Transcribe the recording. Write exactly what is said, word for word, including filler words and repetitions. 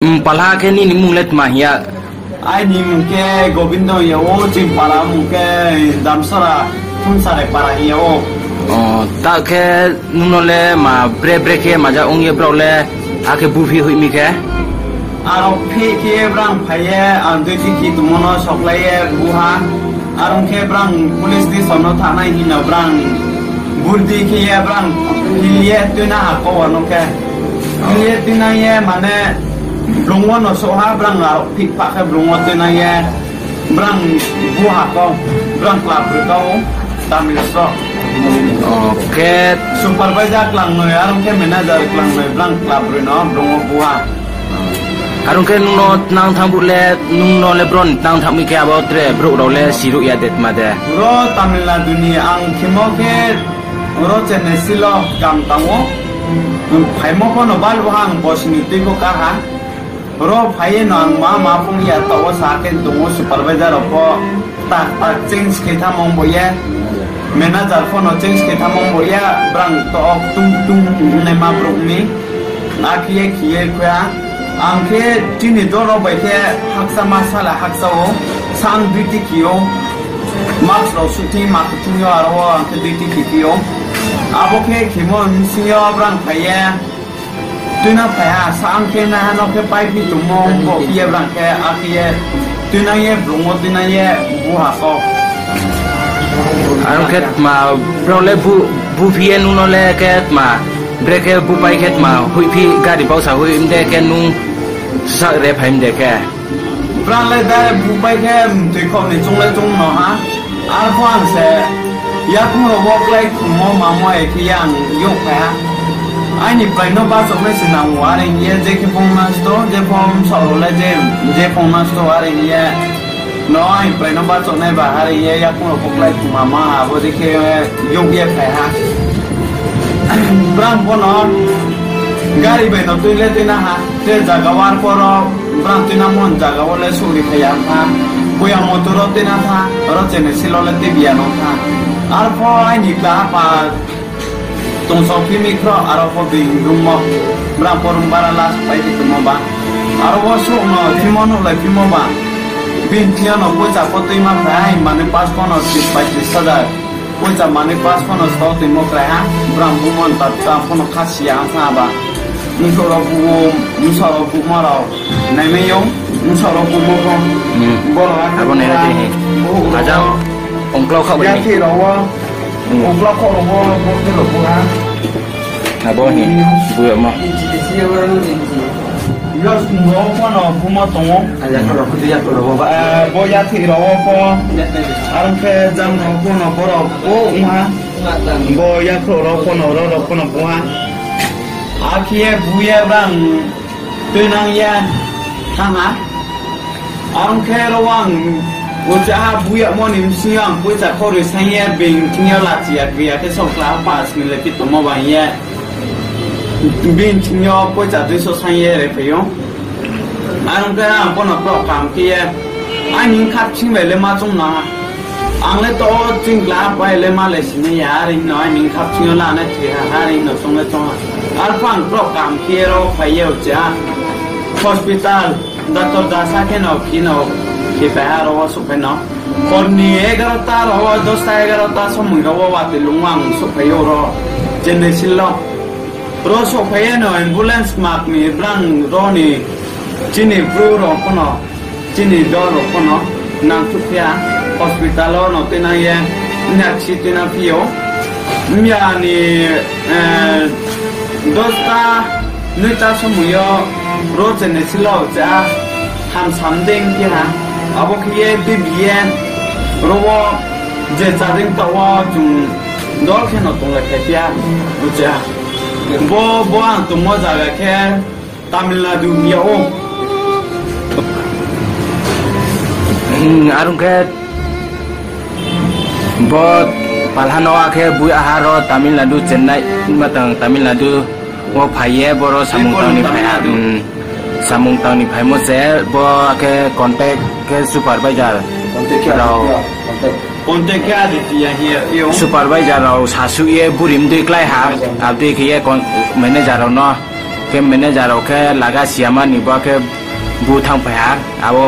Hmm, palha khe nini mung le tma hiya? Aini mung khe Gobindo hiya o, chini para mung khe Damsara Thumsare para hiya o. Oh, ta khe nungno le ma bre bre khe maja ong ye brao le, a khe buphi hui mi khe? Aro phi khe brang phai ye, ang dui tikhi tumono soklai ye buha. Aro khe brang police station no thanai hino brang burdi khe ye brang hil ye tuina ha kowa no khe. Hil ye tuina ye mane blungo no soha brang aro phi pa khe blungo tuina ye. Brang buha kau, brang club rwkau, Tamil sok. Oke. Supervisor klangnoi, arong khe manager klangnoi, brang club rwino, brongo buha. Arong khe nungno tnang thang buk le, nungno le bron tnang thang mi khe abo tre brok rok le siruk ya det ma de. Bro Tamil Nadu ni ang khimo khe, bro Chennai silo kam tango. Phaimo kono bal buha ang bosni twi ko kaha. Oro phaiye no ang ma ma phung ya, tawo sa khe tongo, supervisor rok pho tak tak change khe thamong bo ya, manager pho no change khe thamong bo ya, brang tok tung tung wngnai ma brok ni. A khiye khiye khoya ang khe chini dol rok bai khe haksa ma sala haksa o sang duty khiyo, mask rok suthi ma kuchung yo, aro o ang khe duty khi khiyo. Abo khe khimo msing yo brang phaiye. Tuina phaiha, sa ang khe naha no khe pai phi tongmo, bo phiye brang khe, a phiye tuina ye, blungo tuina ye, buha kok. Arong khe tma, bro le bu, bu phiye nung no le khe tma, bre khe bu pai khe tma, hui phi gari bausa hui mde khe nung sak re phai mde khe. Brang le direct bupai khe mtwi khokni chungle chung no ha. Arpho ang se yakung rogo klai khungmo mamo hai khe yang yok phai ha. Aini prai no bachok nai se nango, are hiye je khe phone nasto, je phone soro le je, je phone nasto, are hiye no aini prai no bachok nai ba, are hiye yakung rogo klai khungma ma abo je khe yok ye phai ha. Brang bono gari bai no twi le twi na ha, te jaga war poro. Brang tuina mon jaga o le suri phaiya wngkha. Buya motor o tuina tha, oro chene silo le tibiya no tha. Arpho aini kla apa tongso phimi khro, aro pho bini room o. Brang porong bara last pai di tongmo ba. Aro o sok no phimo no lai phimo ba. Bini thia no poisa pho tuima phai, mane pas pho no tris pai tris hajar. Poisa manwi pas phano sok twi mokrai ha, bwrang bumon tabsa phano kha siya wngkha ba. Wngsorok bumo, wngsorok bumo rok naimai yo, wngsorok bumo kho. Hmm. Borok ha abo naina twi hi. Ajang ongklok kha bini. Yathi rogo, hmm, ongklok kho rogo, bo khe rogo ha. Abo hi, hmm, buya ma. Yos rogo phano bumo tongo. Ah, bo yathwi rogo pho. Arong khe jang rogo phano borok bo wngha. Bo yakhro rogo phano, oro rok phano buha. Akhiye buya bang twi nang ya thangha. Arong khe ro ang ucha ha buya moni msing ang poisa khorwi sanye bing thingya lachiya kwiya khe sokla pas ni le kitomo bang ye. Bini thwngyo poisa duiso sanye re phaio. Ang khe ang bono kok kam khe ye. Ani wngkha bsing bai le ma chwng na. Ang le to chwng kla bai le ma le sini ya, ari no ani wngkha bsing yo la na thwi ha, ari no chwng le chwng ha. Ar phang kok kam khe ye ro phai ye ucha. Hospital, doctor da sa khe no khi no khi pai ha ro wa su phai no. Horni egarota rogo, dosta egarota somoi rogo watwi lungmo ang sokphaio oro Chennai silo. Ro sokphaiyeno ambulance makni brang roni chini bru rok phano, chini dol rok phano nangthukphiya hospital o no twi nangye, wngya khe twi nangphio. Wngya ni, eh, dosta Nwita somoyo ro chene silo cha ham sam deng khe ha. Abo khe ye twi biye ro o je chadeng ta o chung dol khe no tong lai khe ya ucha. Bo, bo ang tongmo jaga khe Tamil Nadu ya o. Hmm, arung khe Bo palhano akhe bui aharo Tamil Nadu, Chennai, matang Tamil Nadu o phaiye, boro samung tangni phaiha, hmm, samung tangni phaimo se, bo akhe contact khe supervisor rao, contact khe Aditya hiya, hiyo. Supervisor rao sasuye burim dui klai ha, abdui khe ye kon-, manager rao no. Khe manager rok khe laga siyamani bo khe bu thang phaiha. Abo